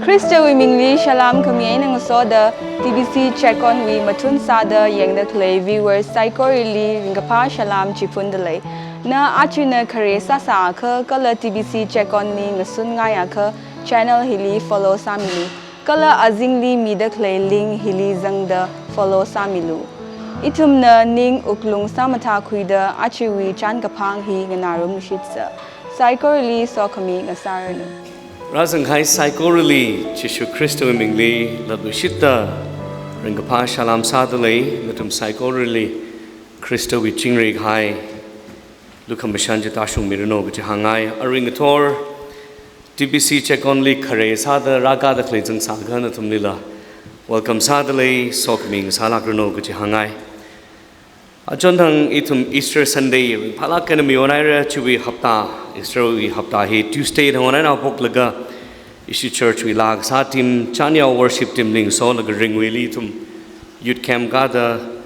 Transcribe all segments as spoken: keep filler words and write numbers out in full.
Khristawui mingli salam khami eina ngasoda T B C Check On wui mathun sāda yangda khalei viewers saikorali ringkaphā salam chiphundalei. Na achina khare sāsākha kala T B C Check On li ngasunngaiakha channel hili follow sāmilu. Kala azingli mida khalei link hili zangda follow sāmilu. Ithumna ning wuklung sāmathākhuida achiwui chānkaphang hi nganārumluishitsa. Saikorali sokhami ngasāranu. Rāzangkahai saikorali Jishu Khristawui mingli latluishitta ringkaphā salam sādalei. Nathum saikorali Khristawui chingri kahai lukhamashan chi tāshungmiranu kaji hāngngai. Arui ngathor T B C Check On li khare sāda rākada khalei zangsākha nathumlila welcome sādalei, sokhami ngasālākranu kaji hāngngai. Achonthang ithum Easter Sunday ringphālāk eina mayonhaira. Chiwui hapta, Easter wui hapta hi Tuesday thang onhaina haophoklaga ishi church wui laa kasā team, chānyao worship team li ngasolaga Ringwuili ithum youth camp kāda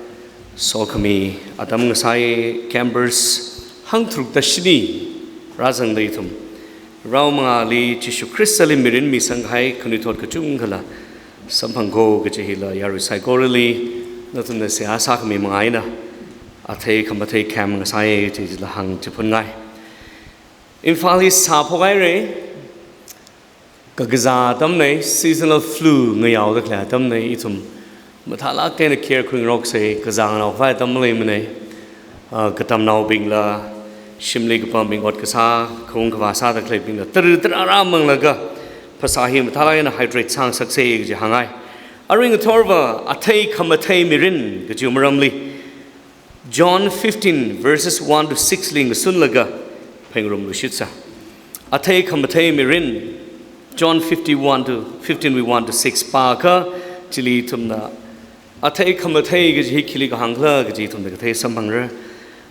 sokhami atam ngasai. Campers hangtharukda shini rāzangda ithum rao mangāli Jishu Khristali mirin misangkahai khanuithot kachungkhala samphangko kaji hila yarui saikorali nathumna seihā sākhami manga eina athei khamathei camp ngasai kaji chila hāngchiphunngai. Imphal hi sāphokhaira, kakazā atamna, seasonal flu ngayaoda khalei atamna, ithum mathālāk eina care khuingaroksa, kazā nganao khavai atam maleimana. Ah, katamnaobingla, shimli kapambing ot kasā, khaung khavā sāda khaleibingla, tara tara rāmanglaga, phasā hi mathālāk eina hydrate sāngasaksa kaji hāngngai. Arui ngathorva, athei khamathei mirin kajiwui maramli John fifteen verses one to six li ngasunlaga phengarumluishitsa. Athei khamathei mirin, John fifty-one to, fifteen wui one to six pākha, chili ithumna athei khamathei kaji hi khili kahāngkhala kaji ithumna kathei samphangra.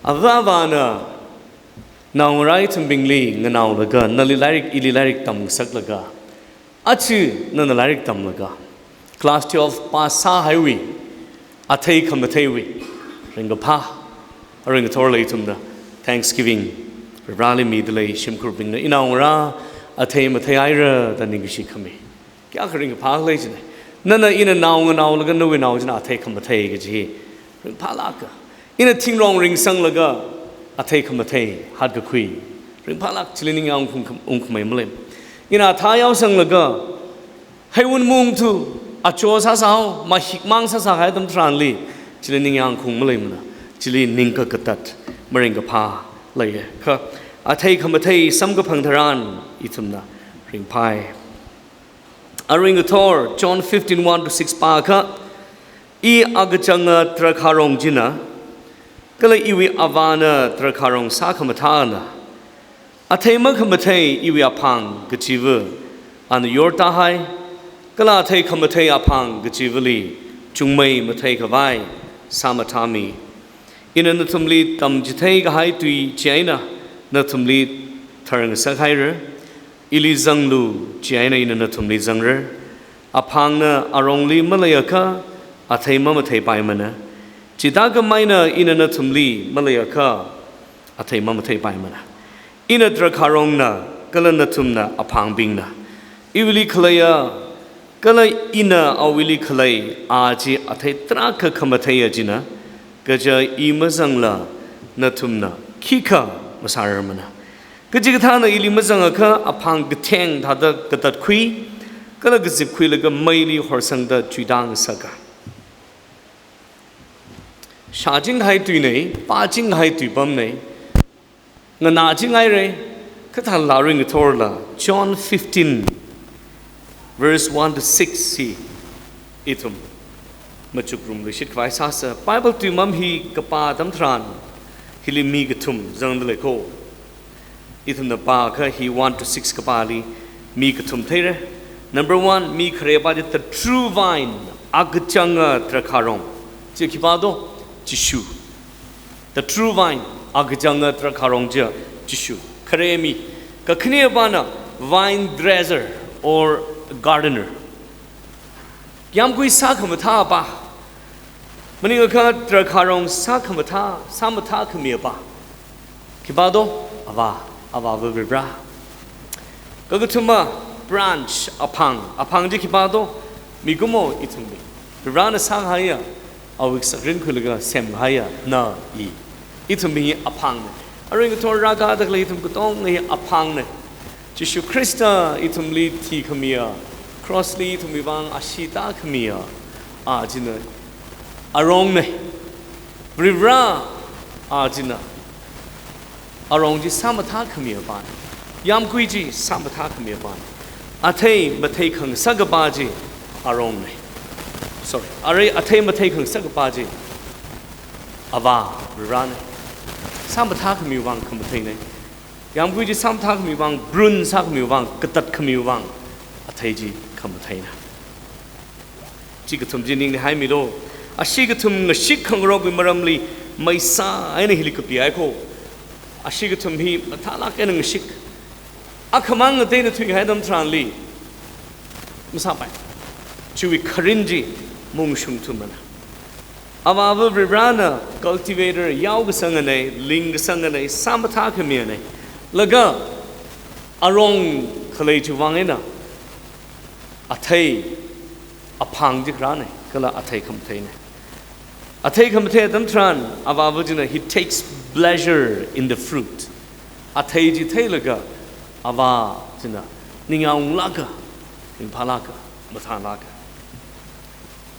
Avāvana naongarā ithumbingli nganaolaga, nali lairik, ili lairik tamngasaklaga, aja nana lairik tamlaga, class twelve pass sāhaiwui athei khamatheiwui ringkaphā, arui ngathorla ithumna thanksgiving Vareli midalei, shimkhurbingna inaongarā athei matheihaira da ningkashi khami. Kayākha ringkaphā khala jina. Nana ina nao nganaolaga nawui nao china athei khamathei kaji hi ringphālāka. Ina thingrong ringsanglaga athei khamathei hatkakhui ringphālāk, chili ningyāng ungkhum-, ungkhamei maleimana. Ina athā yaosanglaga heiwun mungthu, acho sāsāhao, mahikmang sāsākahai atam tharanli, chili ningyāng ungkhamei maleimana. Chili ning kakatat, maringkaphā leiya. Kha athei khamathei samkaphang tharan ithumna ringphāi. Arui ngathor, John fifteen one to six pākha, I akachanga drakhārong china, kala iwui avāna drakhārong sākhamathāna. Athei makhamathei iwui aphang kachiva ana yortāhai, kala athei khamathei aphang kachivali chungmei matheikhavai sāmathāmi. Ina nathumli tamchitheikahai tui chieina nathumli tharngasakhaira. Ili zanglu chieina ina nathumli zangra. Aphangna arongli maleiakha athei mamatheipaimana. Chithākhameina ina nathumli maleiakha athei mamatheipaimana. Ina drakhārongna, kala nathumna aphangbingna. Iwuili khaleiya, kala ina awuili khalei, a chi athei tarākha khamatheiya china, kaja I mazangla nathumna khikha masārarmana. Kachikathāna ili mazangakha aphang katheng thāda katatkhui, kala kazipkhuilaga meili horsangda chuitāngasaka. Shāchingkahai tuina, pāchingkahai tuipamna, nganāchinghaira, kha thālala arui ngathorla, John fifteen, verse one to six hi ithum machukrumluishit khavai sāsa. Bible tuimam hi kapā atam tharan, hili mi kathum zangdalei ko. Ithumna pākha hi one to six kapāli mi kathum theira. Number one, mi kharepā chi the true vine, akachanga drakhārong. Chi khipā do? Jishu. The true vine, akachanga drakhārong chi Jishu. Khare mi. Kakhanepāna vine dresser or gardener. Yamkui sākhamathāpā. Maningakha drakhārong sākhamathā, sāmathākhami apā. Khipā do? Avā, Avāva Varivara. Kakathuma, Branch, aphang, aphang chi khipā do? Mikumo ithumbing. Varena sāhaiya, awui sakrin khuilaga semhaiya na i. Ithumbing hi aphangna. Arui ngathor rākada khalei ithum katonga hi aphangna. Jishu Khrista ithumli thikhamiya, cross li ithumwui vang ashee tākhamiya, a china arongna. Varivara, a china arong chi sāmathākhami apāna. Yāmgui chi sāmathākhami apāna. Athei matheikhangasak apā chi arongna. Sorry, arui athei matheikhangasak apā chi Avā Varivarana. Sāmathākhamiwui vang khamatheina. Yāmgui chi sāmathākhamiwui vang, prune sākhamiwui vang, katatkhamiwui vang athei chi khamatheina. Chi kathum chi ningli haimilu. Ashee kathum ngashik khangarokwui maramli maisā eina hili kapi haiko. Ashee kathum hi mathālāk eina ngashik. Akhamang ngateina thuikahai atam tharanli masāpai. Chiwui kharin chi mungshung thumana. Avāva Varivarana cultivator yaokasangana, lingkasangana, sāmathākhamina. Laga arong khalei chiwui vang eina athei, aphang chi kharāna, kala athei khamatheina. Athei khamathei atam tharan, Avāva china, he takes pleasure in the fruit. Athei chi theilaga Avā china ningyānglāka, ringphālāka, mathānlāka.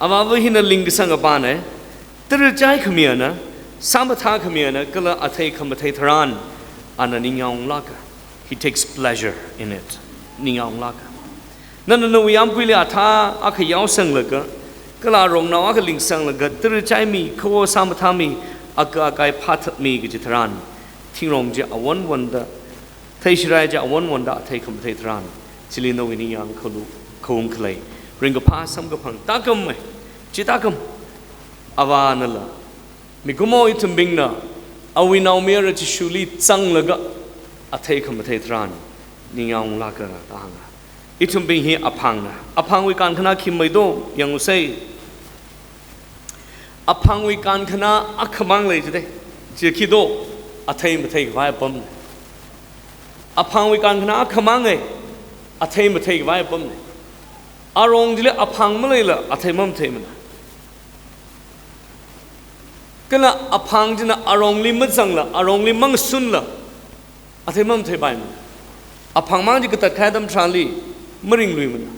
Avāva hina lingkasang apāna, tara chaikhamiana, sāmathākhamiana, kala athei khamathei tharan, ana ningyānglāka. He takes pleasure in it. Ningyānglāka. Nana nawui yāmguili athā akha yaosanglaga, kala arongnao akha lingsanglaga, tara chaimi, khawo sāmathāmi, aka akai phāthatmi kaji tharan, thingrong chi awonwonda, theishirai chi awonwonda athei khamathei tharan, chili nawui ningyāng khalu, khaung khalei, ringkaphā samkaphang tākam mai, chi tākam, Avānala, mikumo ithumbingna, awui naomayara Jishuli zanglaga, athei khamathei tharan, ningyānglāka da hānga. Ithumbing hi aphangna. Aphangwui kankhana khi mai do, yangusei. Aphangwui kankhana akhamang lei jide. Chi khi do, athei matheikhavai apamna. Aphangwui kankhana akhamang e, athei matheikhavai apamna. Arong chili aphang maleila, athei mamatheimana. Kala aphang china arongli mazangla, arongli mangasunla, athei mamatheipaimana. Aphangmang chi katatkahai atam tharanli maringluimana.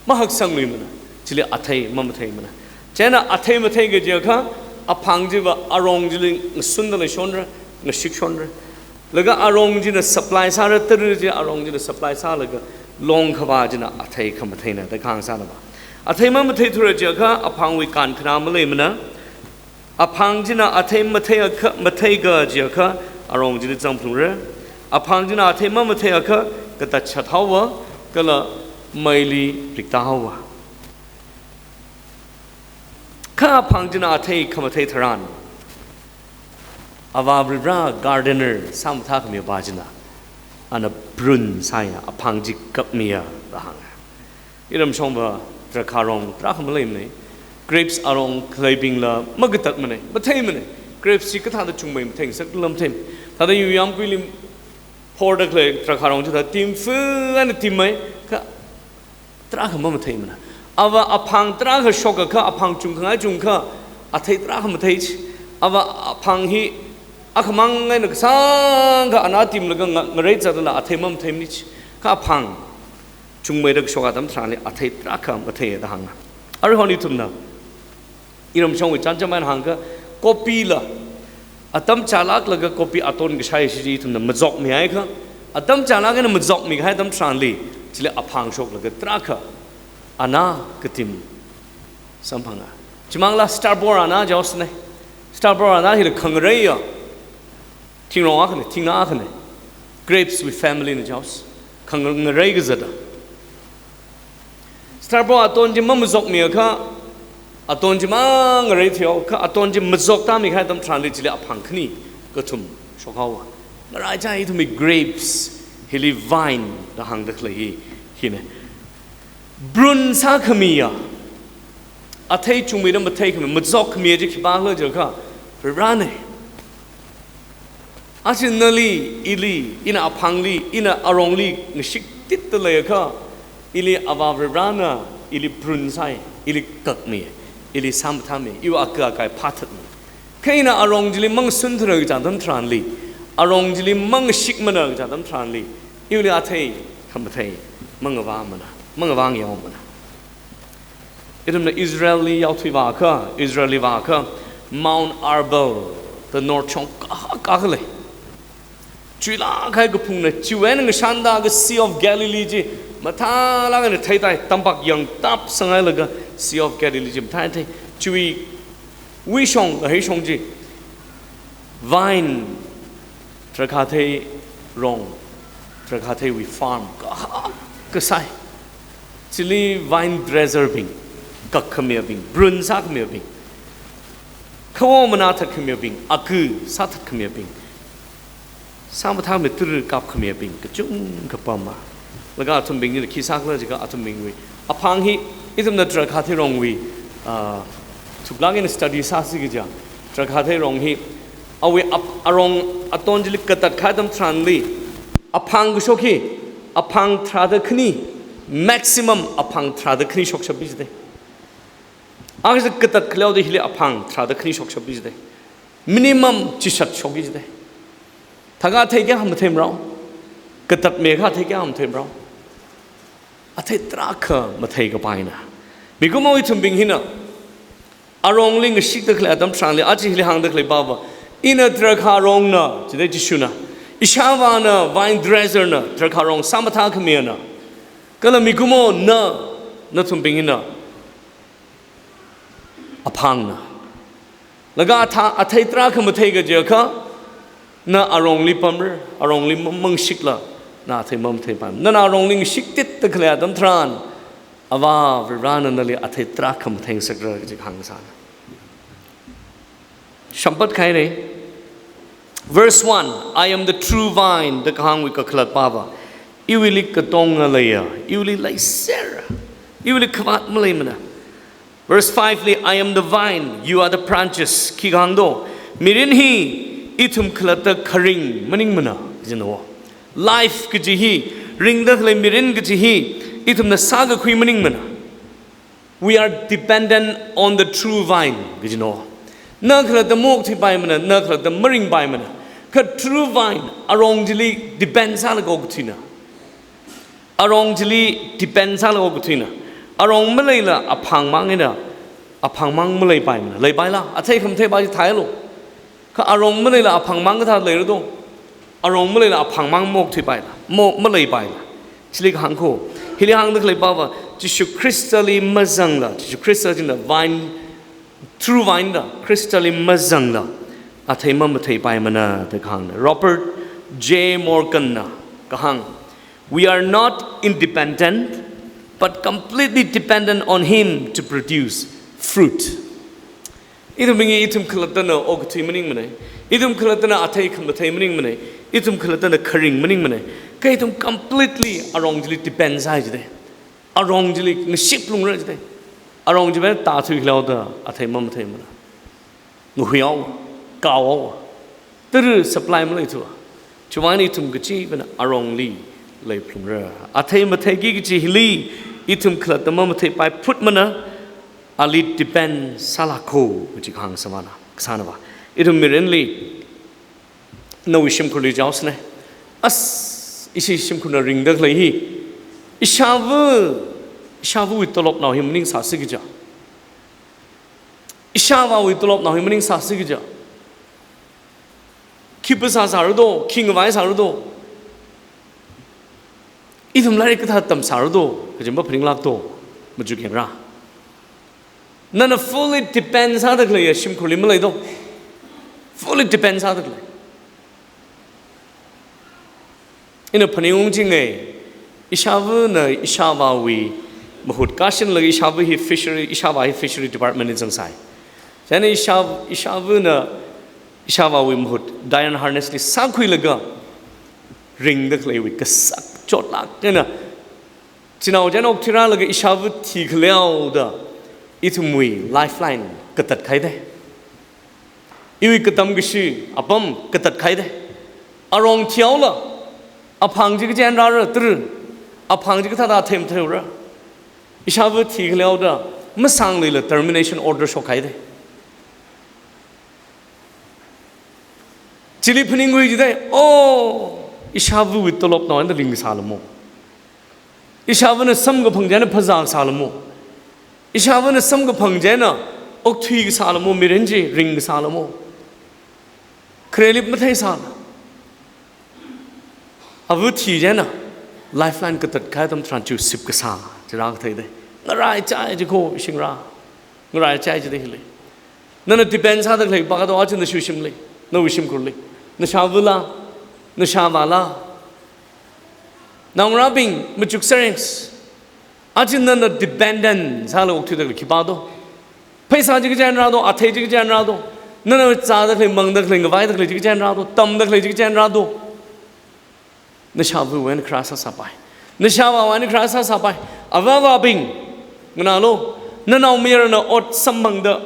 Mahaksangluimana. Chili athei mamatheimana. Chieina athei matheika jiakha, aphang chiva arong chili ngasunda leishonra, ngashikshonra. Laga arong china supply sāra, tara chi arong china supply sālaga, longkhavā china athei khamatheina da kahāng sāna ba. Athei mamatheithura jiakha, aphangwui kankhana maleimana. Aphang china athei matheiakha, matheika jiakha, arong chili zangphalungra. Aphang china athei mamatheiakha, katatshat haowa, kala meili rikta haowa. Kha aphang china athei khamathei tharan, Avā Varivara gardener sāmathākhami apā china, ana prune sāya, aphang chi kapmiya da hānga. Iramshongva drakharong tarākha maleimana. Grapes arong khaleibingla makatatmana, matheimana. Grapes chi kathāda chungmei matheingasak lam theim. Thāda yu yāmguili phorda khalei drakharong chithā tim fana timmei, kha tarākha mamatheimana. Ava aphang tarākha shokakha, aphang chungkhangai chungkha, athei tarākha mathei chi. Ava aphang hi akhamang eina kasāngkha ana timlaga nga-, ngarei zatlala athei mamatheimana chi. Kha aphang chungmeida kashok atam tharanli athei tarākha mathei da hānga. Aruihon ithumna iramshongwui chānjam eina hāngakha, kopila atam chālāklaga kopi aton kashai chi ithumna mazokmihaiakha, atam chālāk eina mazokmikahai atam tharanli, chili aphang shoklaga tarākha ana katim samphanga. Chimangla starboard ana jaosna. Starboard ana hila khangareiya thingrong akhana, thingna akhana. Grapes wui family na jaos. Khangarei kazata. Starboard aton chi mamazokmiakha, aton chi mangarei theihaowa, kha aton chi mazoktāmikahai atam tharanli chili aphang khani kathum shokhaowa. Ngaraichā ithumwui grapes, hili vine da hāngda khalei hi, hina. Prune sākhamiya, athei chungmeida matheikhami, mazokkhamiya chi khipākhala jiakha, Varivarana. Aja nali, ili, ina aphangli, ina arongli ngashiktit da leiakha, ili Avā Varivarana ili prune sāi, ili kakmi, ili sāmathāmi, iwui aka akai phāthatmi. Kha ina arong chili mangasunthura kaja atam tharanli, arong chili mangashikmana kaja atam tharanli, iwuili athei khamathei mangavāmana, mangavāngayaomana. Ithumna Israelli yaothuivāakha, Israelli vāakha, Mount Arbel da north shong ka, kakhalei. Chuilāk kahai kaphungna, chiwui eina ngashanda ka Sea of Galilee chi mathālāk eina theitai, tampak yangtap sanghailaga Sea of Galilee chi mathāthei. Chiwui wuishong, kaheishong chi vine, drakhāthei rong, drakhātheiwui farm kahak kasai. Chili vine dresser bing, kakkhamiabing, prune sākhamiabing, khawo manā thatkhamiabing, aku sāthatkhamiabing, sāmathāmi turu kapkhamiabing kachungkha pama. Laga athumbingli khi sākhala jiakha athumbingwui aphang hi, ithumna drakhāthei rongwui, ah, thuklāk eina study sāsi kaja, drakhāthei rong hi, awui ap-, arong aton chili katat kahai atam tharanli, aphang kashok hi, aphang tharāda khani, maximum aphang tharāda khani shokshapki jidei. Aja katat khaleoda hili aphang tharāda khani shokshapki jidei. Minimum chishat shokki jidei. Thākha athei kayākha matheimara. Katatmikha athei kayākha matheimara. Athei tarākha matheikapaina. Mikumo ithumbing hina arongli ngashikda khalei atam tharanli, aja hili hāngda khalei pava, ina drakhā rongna, jidei Jishuna. Ishāvāna vine dresser na, drakhā rong sāmathākhamiana. Kala mikumo na, nathumbing hina aphangna. Laga athā, athei tarākha mathei kajiakha, na arongli pamra, arongli ma-, mangashikla, na athei mamatheipai. Nana arongli ngashiktit da khalei atam tharan, Avā Varivarana nali athei tarākha matheingasakra kaji hāngsāna. Shamphat khairei. Verse one, "I am the true vine," da kahāngwui kakhalat pava, iwuili katonga leiya, iwuili leisera, iwuili khavāt maleimana. Verse five li, "I am the vine, you are the branches." Khi kahāng do? Mirin hi ithum khalatta kharing maningmana, kajina wo. Life kaji hi, ringda khalei mirin kaji hi, ithumna sākakhui maningmana. We are dependent on the true vine, kajina wo. Na khalatta maokthuipaimana, na khalatta maringpaimana. Kha true vine, arong chili depend sālaga okthuina. Arong chili depend sālaga okthuina. Arong maleila aphangmang eina, aphangmang maleipaimana. Leipaila, athei khamathei pa chi theilu. Kha arong maleila aphangmang kathā leira do? Arong maleila aphangmang maokthuipaila, mo-, maleipaila. Chili kahāng kho. Hili hāngda khalei pava, Jishu Khristali mazangla, Jishu Khrista china vine, true vine da, Khristali mazangla athei mamatheipaimana da kahāngna. Robert J Morgan na kahāng, "We are not independent, but completely dependent on Him to produce fruit." Ithumbing hi ithum khalattana okathui maningmana. Ithum khalattana athei khamathei maningmana. Ithum khalattana kharing maningmana. Kha ithum completely arong chili depend sāi jidei. Arong chili ngashik phalungra jidei. Arong chiva tāthui khaleoda athei mamatheimana. Ngahuihaowa, kaohaowa. Tara supply maleithuwa. Chiwuivang ithum kachivana arongli leiphalungra. Athei matheiki kachi hili ithum khalatta mamatheipai phutmana, ali depend sālāk kho kachi kahāng samana. Kasāna va. Ithum mirinli nawui shimkhurli jaosana. As, ishi shimkhurna ringda khalei hi, ishāva, ishāvawui tolopnao hi maningsāsi kaja. Ishāvāwui tolopnao hi maningsāsi kaja. Khi phasā sāra do, khi ngavai sāra do. Ithum lairik kathā tamsāra do, kaji maphaninglāk do, machuk yangra. Nana fully depend sāda khaleiya shimkhurli malei do. Fully depend sāda khalei. Ina phaningung chinga, ishāvana ishāvāwui mahut kashinlaga ishāva hi fishery, ishāvā hi fishery department li zangsai. Chieina ishā, ishāvana ishāvāwui mahut, Dion Harness li sākhuilaga ringda khaleiwui kasak chotlāk eina, chinao chieina okthuirālaga ishāva thikhaleoda, ithumwui lifeline katat kahai dei. Iwui katam kashi apam katat kahai dei. Arong thihaola, aphang chi kachen rāra, tr. Aphang chi kathāda themtheura. Ishāva thikhaleoda, masāngluila termination order shokhaida. Chili phaningkhui jida, oh, ishāvawui tolopnao eina ringkasāla mo. Ishāvana samkaphang chieina phazā kasāla mo. Ishāvana samkaphang chieina okthui kasāla mo, mirin chi ringkasāla mo. Khareli matheisāla. Ava thi chieina lifeline katat kahai atam tharan chi sip kasā, chi rākatheida. Ngaraichai jiko, shingra. Ngaraichai jida hili. Nana depend sāda khalei pa kato aja nawui shimli, nawui shimkhurli. Nashāvala, nashāvāla. Naongarābing, machuk sarengs. Aja nana dependent sālaga okthuida khalei khipā do. Pheisā chi kachen rādo, athei chi kachen rādo. Nana zāda khalei, mangda khalei, ngavaida khalei chi kachen rādo, tamda khalei chi kachen rādo. Nashāvawui eina kharā sāsāpai. Nashāvāwui eina kharā sāsāpai. Avāvabing, nganālu, nanaomayarana ot samphangda,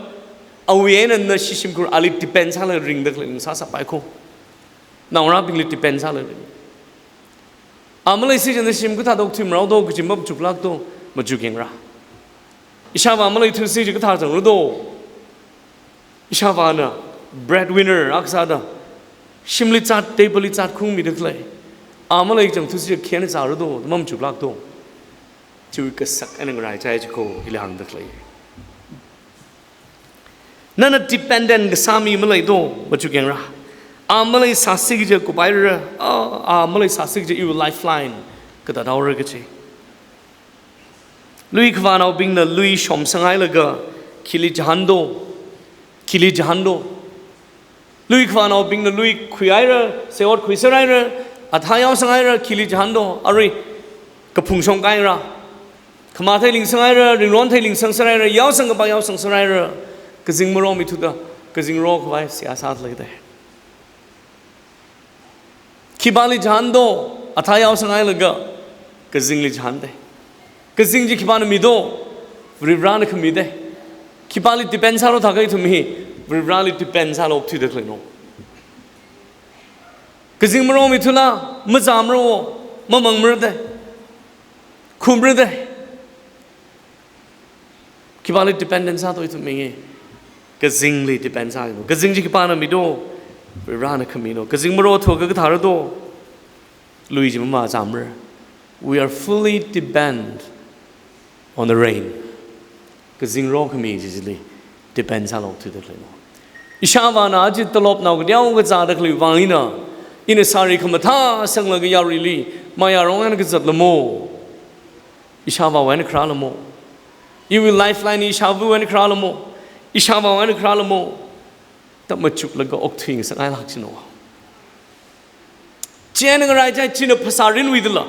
awui eina nashi shimkhur ali depend sālaga ringda khalei sāsāpai ko. Naongarābingli depend sālaga ring. A maleisi chieina shim kathāda okthuimarao do, kaji machuklāk do, machukyangra. Ishāvā maleithusi chikathā zangra do. Ishāvāna breadwinner akha sāda, shimli zat, table li zat khungmida khalei. A malei chang thusi khayāna zāra do, machuklāk do. Chiwui kasak eina ngaraichai jiko, hili hāngda khalei. Nana dependent kasā mi malei do, machukyangra. A maleisāsi kaja kupaira, a, a maleisāsi kaja iwui lifeline katathaora kaji. Lui khavānaobingna lui shomsanghailaga, khili chihān do, khili chihān do. Lui khavānaobingna lui khuihaira, seiot khuiserhaira, athā yaosanghaira, khili chihān do, arui kaphung shongkahaira. Khamathei lingsanghaira, ringron thei lingsangserhaira, yaosang kapā yaosangserhaira. Kazing maromithuda, kazing rokhavai seihā sāda leida. Khipāli chihān do, athā yaosanghailaga, kazingli chihānda. Kazing chi khipāna mi do, Varivarana khamida. Khipāli depend sāra thākha ithum hi, Varivarali depend sālaga okthuida khaleino. Kazing maromithula, mazāmara, mamangmara da. Khumra da. Khipāli dependent sāto ithum mi nge. Kazingli depend sāto. Kazing chi khipāna mi do, Varivarana khamino. Kazing marothuakha kathāra do, lui chi mamazāmara. We are fully depend on the rain. Kazing rokhami chi chili depend sālaga okthuida khaleino. Ishāvāna aja tolopnao kateokha zāda khalei vang eina, ina sari khamathā sanglaga yaruili, mayarong eina kazatla mo. Ishāvāwui eina kharāla mo. Iwui lifeline ishāvawui eina kharāla mo. Ishāvāwui eina kharāla mo. Da machuklaga okthuingasakngailāk jino. Chieina ngaraichai, china phasā rinwui dala,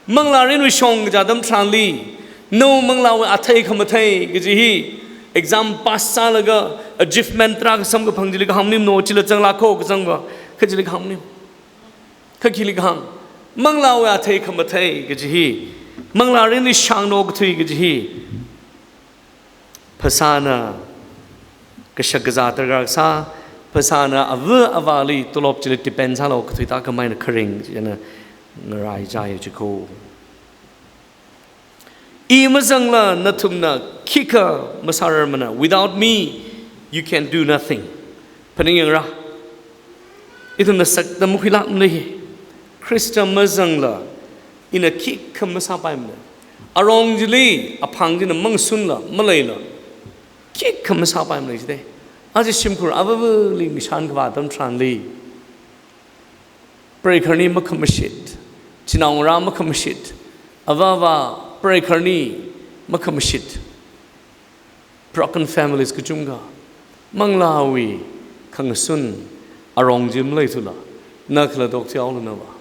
manglā rinwui shong kaja atam tharanli, nawui manglāwui athei khamathei kaji hi, exam pass sālaga, achievement tarākha samkaphang chili kahāng maningmano, chila zanglāko kazangva, kha chili kahāng maning. Kha khili kahāng, manglāwui athei khamathei kaji hi, manglā rinli shāngno kathui kaji hi, phasāna kashak kazā tarākha sā, phasāna ava avāli tolop chili depend sālaga okthui thākhamei eina kharing chieina ngaraichai jiko. I mazangla nathumna khikha masārarmana. Without me, you can do nothing. Phaningyangra. Ithumna sakda makhuilākmana hi. Khrista mazangla ina khikha masāpaimana. Arong chili, aphang china mangasunla, maleila, khikha masāpaimana jida. Aja shimkhur avāvali ngashan khavā atam tharanli, preikharni makhamashit, chinaongarā makhamashit, avāva preikharni makhamashit, broken families kachungkha, manglāwui khangasun arong chi maleithula, na khalatta okthuihaolu nava.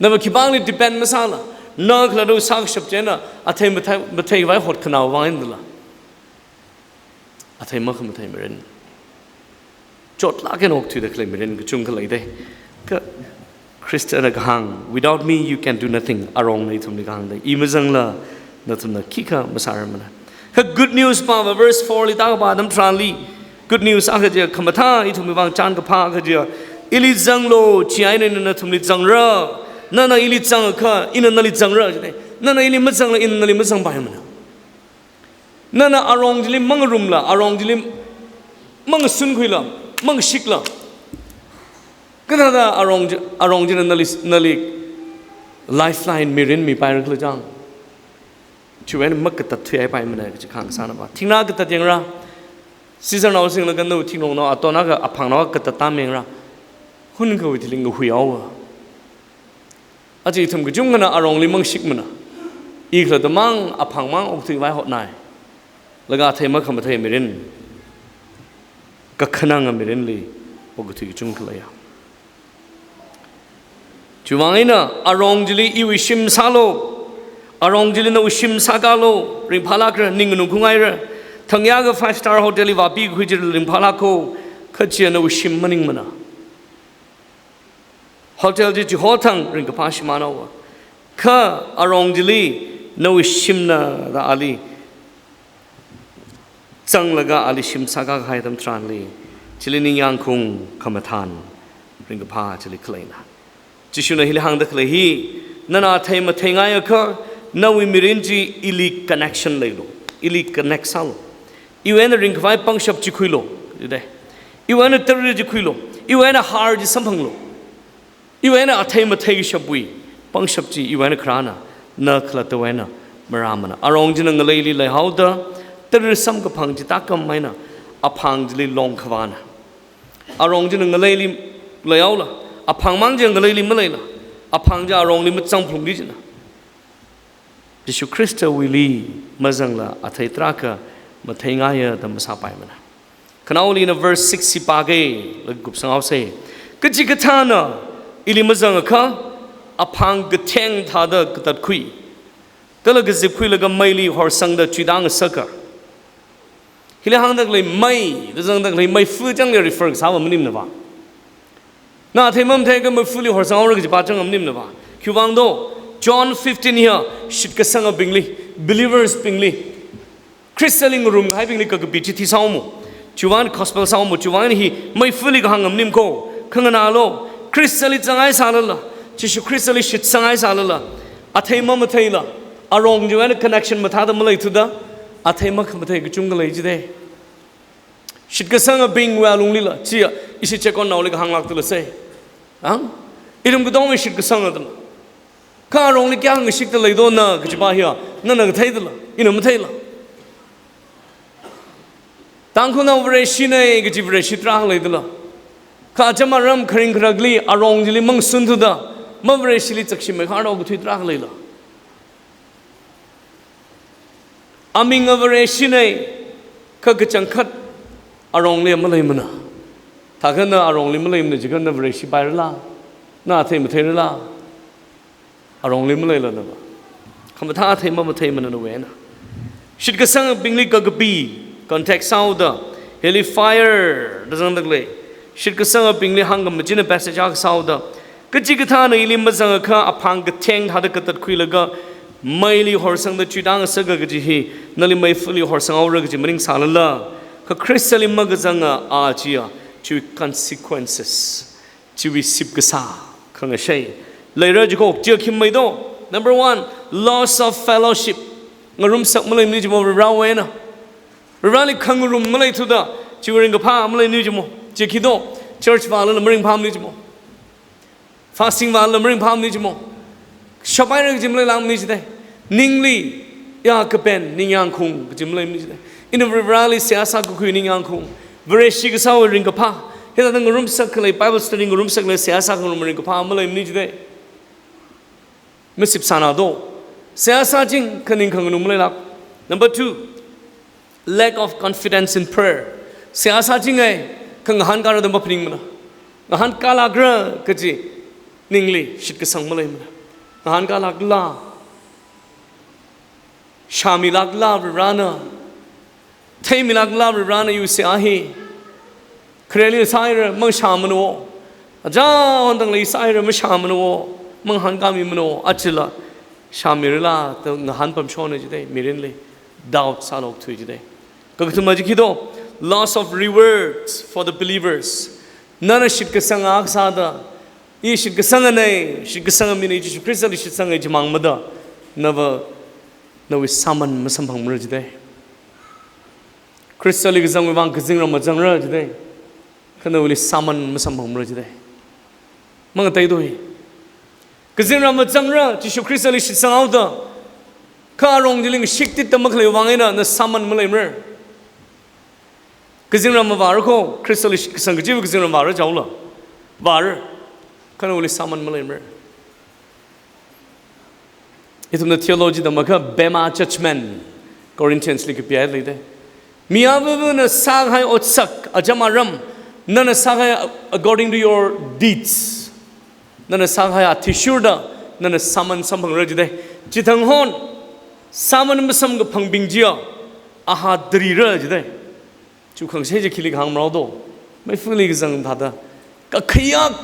Nava khipāli depend masāla, na khalatta sākashap chieina, athei mathei, matheikhavai hotkhanao vang eina dala, athei makhamathei mirin, chotlāk eina okthuida khalei mirin kachungkha leida. Kha Khristana kahāng, "Without me, you can do nothing." Arongna ithumli kahāngda. I mazangla nathumna khikha masārarmana. Kha good news pāva verse four li tākapā atam tharanli, good news akha chiya khamathā ithumwui vang chānkaphā akha chiya, Ili zanglu, chieina ina nathumli zangra. Nana ili zangakha, ina nali zangra jide. Nana ili mazangla, ina nali mazangpaimana. Nana arong chili mangarumla, arong chili mangasunkhuila, mangashikla, kathāda arong chi, arong china nali, nali lifeline mirin mipaira khala chang. Chiwui eina makatat thuihaipaimana kaji khangasāna ba. Thingnā katat yangra. Caesar naosingla kanu thingrong nao, atonakha aphangnao katat tam yangra. Hunkawui thili ngahuihaowa. Aja ithum kachungkhana arongli mangashikmana. I khalatta mang, aphang mang okthuivai hotnai. Laga athei makhamathei mirin, kakhananga mirinli okathui kachungkha leiya. Chiwuivang eina arong chili iwui shim sālu. Arong chili nawui shim sākalu. Ringphālākra, ning nganungkhangaira. Thangya ka five star hotel li vāpikhui chili ringphālākho. Kha chiya nawui shim maningmana. Hotel chi chihothang ringkaphā shimānhaowa. Kha arong chili nawui shimna da ali zanglaga ali shim sākakahai atam tharanli, chili ningyāngkhaung, khamathān, ringkaphā chili khaleina. Jishuna hili hāngda khalei hi, nana athei matheingaiakha, nawui mirin chi ili connection leilu, ili connect sālu. Iwui eina ringkhavai pangshap chi khuilu, jide. Iwui eina tara chi khuilu, iwui eina har chi samphanglu. Iwui eina athei matheikashapwui pangshap chi iwui eina kharāna, na khalattawui eina marāmana. Arong china ngaleili leihaoda, tara samkaphang chi tākam eina, aphang chili longkhavāna. Arong china ngaleili leihaola, aphang mang chi ngaleili maleila, aphang chi arongli mazangphalungki jina. Jishu Khristawuili mazangla athei tarākha matheingaiya da masāpaimana. Khanaoli ina verse six hi pāke, laga kupsanghaose. Kachikathāna ili mazangakha, aphang katheng thāda katatkhui, kala kazipkhuilaga meili horsangda chuitā ngasaka. Hili hāngda khalei mei, da zangda khalei meifa changli refer kasāva maningmana ba. Na athei mamatheikha meifali horsanghaora kajiva chang maningmana ba. Khiwuivang do, John fifteen hiya shitkasangabingli, believers bingli, Khristali ngarumkahaibingli kakapi chithi sāhaomo. Chiwuivang gospel sāhaomo, chiwuivang hi meifali kahāng maningmako. Khanganālu, Khristali zanghai sālala, Jishu Khristali shitsanghai sālala, athei mamatheila, arong chiwui eina connection mathāda maleithuda, athei makhamathei kachungkha lei jide. Shitkasangabingwui alunglila, chiya, ishi chekonnaoli kahānglākda leisei. Ang? Ithum katongwui shitkasanga dala. Kha arongli kayā ngashikda leidona kajiva hiya, nana kathei dala, ina matheila. Tangkhulnao Vareshina kaji Vareshi tarākha leidala. Kha acham aram kharing kharakli arong chili mangasunthuda, maVareshili zakshimei kharao kathui tarākha leila. Aminga Vareshina, kha kachangkhat arongli maleimana. Thākha na arongli maleimana jiakha na Vareshi pairala, na athei matheirala. Arongli maleila na ba. Khamathā athei mamatheimana nawui eina. Shitkasangabingli kakapi, context sāhaoda, hili fire da zangda khalei. Shitkasangabingli hāngkhami china passage akha sāhaoda, kachikathāna ili mazangakha aphang katheng thāda katatkhuilaga meili horsangda chuitā ngasaka kaji hi, nali meifali horsanghaora kaji maningsālala, kha Khristali makazanga a chiya, chiwui consequences, chiwui sipkasā khangashei leira jiko, chiya khi mei do. Number one, loss of fellowship. Ngarumsak maleimana jimo Varewui eina. Vareli khangarum maleithuda, chiwui ringkaphā maleimana jimo. Chiya khi do, church vālala maringphāmana jimo. Fasting vālala maringphāmana jimo. Shaphaira kaji maleilākmana jide. Ningli, ya kapen, ningyāngkhaung kaji maleimana jide. Ina Vareli seihā sākakhui ningyāngkhaung, Vareshi kasāwui ringkaphā, hithāda ngarumsak khalei, Bible study ngarumsak khalei, seihā sākhangarum ringkaphā maleimana jide. Masipsāna do. Seihā sāching kha ning khanganung maleilāk. Number two, lack of confidence in prayer. Seihā sāchinga, kha ngahānkāra da maphaningmana. Ngahānkālākra kaji ningli shitkasang maleimana. Ngahānkālākla, shāmilākla Varena, theimilākla Varena iwui seihā hi. Khareli sāhaira mashāmana wo. Aja wantangli sāhaira mashāmana wo. Mangahānkāmimana wo. Achila shāmirala da ngahānpamshona jide, mirinli doubt sālāk thui jide. Kakathuma chi khi do, loss of rewards for the believers. Nana shitkasanga akha sāda, i shitkasanga nei, shitkasanga mi nei, Jishu Khristali shitsanga jimang mada, nava, nawui sāman masamphangmara jidei. Khristali kazangwui vang kazingram mazangra jidei. Kha nawuili sāman masamphangmara jidei. Mangateido hi. Kazingram mazangra, Jishu Khristali shitsanghaoda. Kha arong chili ngashiktit da makhalei vang eina na sāman maleimara. Kazingram mavāra kho, Khristali shitkasang kajiva kazingram vāra jaola. Vāra. Kha nawuili sāman maleimara. Ithumna theology da makha bema judgment, Corinthians li kapihaida leidei. Mi avāvana sākahai otsak, acham aram, nana sākahai according to your deeds. Nana sākahai athishurda, nana sāman samphangra jidei. Chithang hon, sāman masamkaphangbing chiya, aha darira jidei. Chi khangsei chi khili kahāng maraodo. Maiphuli kazang thāda. Kakhayak,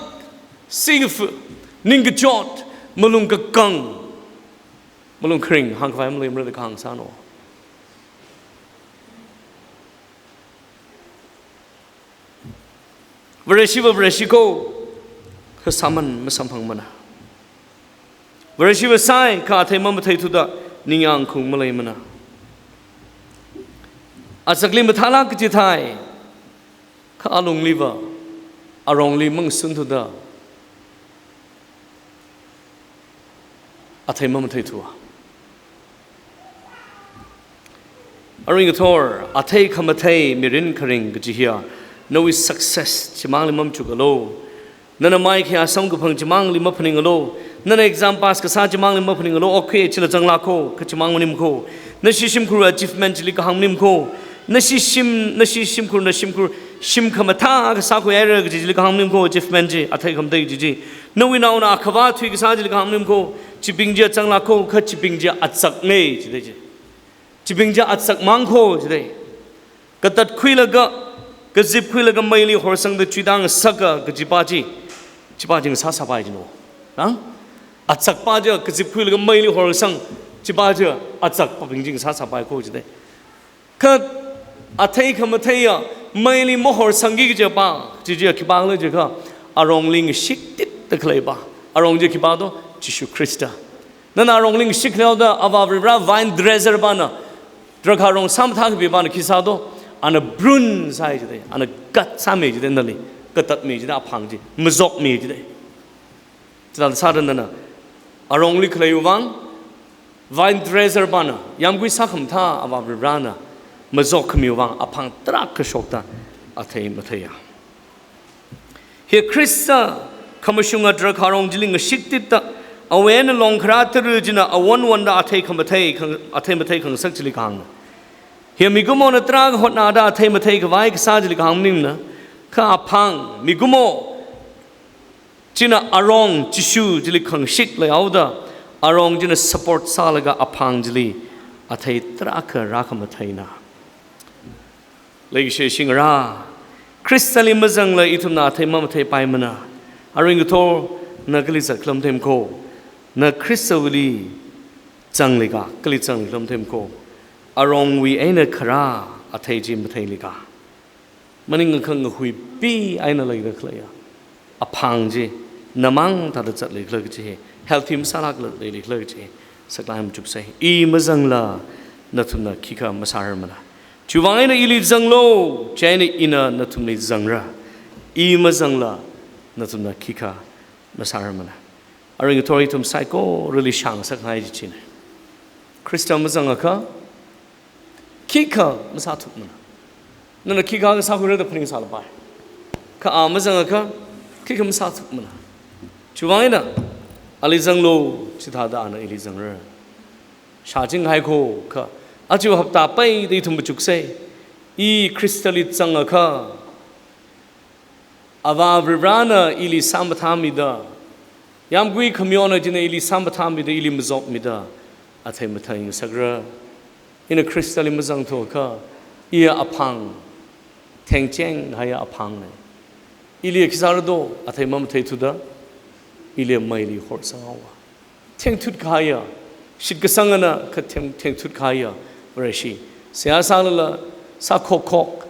singfa, ningkachot, malung kakang, malung kharing, hāngkhavai maleimara da kahāng sāno. Vareshiva Vareshi kho, kha sāman masamphangmana. Vareshiva sāi, kha athei mamatheithuda, ningyāng khaung maleimana. Azakli mathālāk kaji thāi, kha alungliva, arongli mangasunthuda, athei mamatheithua. Arui ngathor, athei khamathei mirin kharing kaji hiya, nawui success chimangli mamachukalo. Nana maikhayā samkaphang chimangli maphaningalu. Nana exam pass kasā chimangli maphaningalu. Okay, chila zanglāk kho, kha chimang maning kho. Nashi shimkhur achievement chili kahāng maning kho. Nashi shim, nashi shimkhur, na shimkhur, shim khamathā kasā khuihaira kaji chili kahāng maning kho, achievement chi, athei khamathei kaji chi. Nawui naona akhavā thui kasā chili kahāng maning kho. Chibing chi zanglāk kho, kha chibing chi azaknei, jidei chi. Chibing chi azak mang kho, jidei. Katatkhuilaga, kazipkhuilaga meili horsangda chuida ngasaka kajipa chi, chipa chi ngasā sāpai jino. Nang? Azakpa chi kazipkhuilaga meili horsang, chipa chi azakpabing chi ngasā sāpai kho jidei. Kha athei khamatheiya, meili mahorsangki kajipa, chi chiya khipākhala jiakha, arongli ngashiktitda khaleipa. Arong chi khipā do, Jishu Khrista. Nana arongli ngashikhaoda, avā Varivara vine dresser pana, drakhā rong sāmathā kapipana khi sādo, ana prune sāi jidei, ana cut sāmi jidei nali, katatmi jidei aphang chi, mazokmi jidei. Chithāda sāda nana, arongli khaleiwui vang, vine dresser pana, yāmgui sākhamathā avā Varivarana, mazokkhamiwui vang, aphang tarākha shokta, athei matheiya. Hi Khrista khamashunga drakhā rong chili ngashiktitda, awui eina longkharā tara china awon wonda athei khamathei, khang-, athei mathei khangasak chili kahāngna. Hi mikumona tarākha hotnada athei mathei khavai kasā chili kahāng maningna, kha aphang, mikumo china arong Jishu chili khangashik leihaoda, arong china support sālaga aphang chili athei tarākha rākhamatheina. Leikashi shingra, Khristali mazangla ithumna athei mamatheipaimana. Arui ngathor, na kali zatkhala mathei kho, na Khristawuili zanglika, kali zanglakhala mathei kho. Arongwui eina kharā athei chi matheilika. Maningakha ngahuipi eina leida khaleiya aphang chi, namang thāda zatleikhala kaji hi, healthy masālākla leilakhala kaji hi, saklāk machuksei. I mazangla nathumna khikha masārarmana. Chiwui vang eina ili zanglu, chieina ina nathumli zangra. I mazangla nathumna khikha masārarmana. Arui ngathor ithum saikorali shāngasakngai chi china. Khrista mazangakha, khikha masāthukmana. Nana khikha kasā khuira da phaningsālapai. Kha a mazangakha, khikha masāthukmana. Chiwui vang eina, ali zanglu, chithāda ana ili zangra. Shāchinghai kho, kha, aja hapta peida ithum machuksei. I Khristali zangakha, avā Varivarana ili sāmathāmida, yāmgui khamayona china ili sāmathāmida, ili mazokmida, athei matheingasakra. Ina Khristali mazangthuakha, iya aphang, thengchenghaiya aphangnei. Ili khi sāra do, athei mamatheithuda, ili meili horsanghaowa. Thengthutkahaiya, shitkasangana kha theng-, thengthutkahaiya Vareshi. Seihā sālala, sākhokkhok.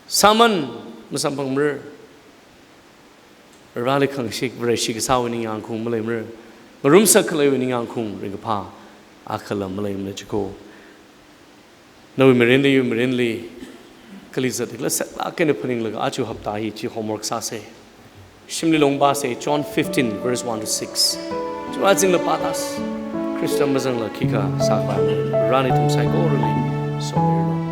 Sāman, masamphangmara. Vareli khangashik Vareshi kasāwui ningyāng khaung maleimara. Ngarumsak khaleiwui ningyāng khaung ringkaphā akhala maleimana chiko. Nawui mirinli, iwui mirinli kali zat hikhala saklāk eina phaninglaga aja hapta hi chi homework sāsa. Shimli longpāsa, John fifteen verse one to six. Chiwui azingla pātāsa. Khrista mazangla khikha sākhavai, Varena ithum saikorali somiranu.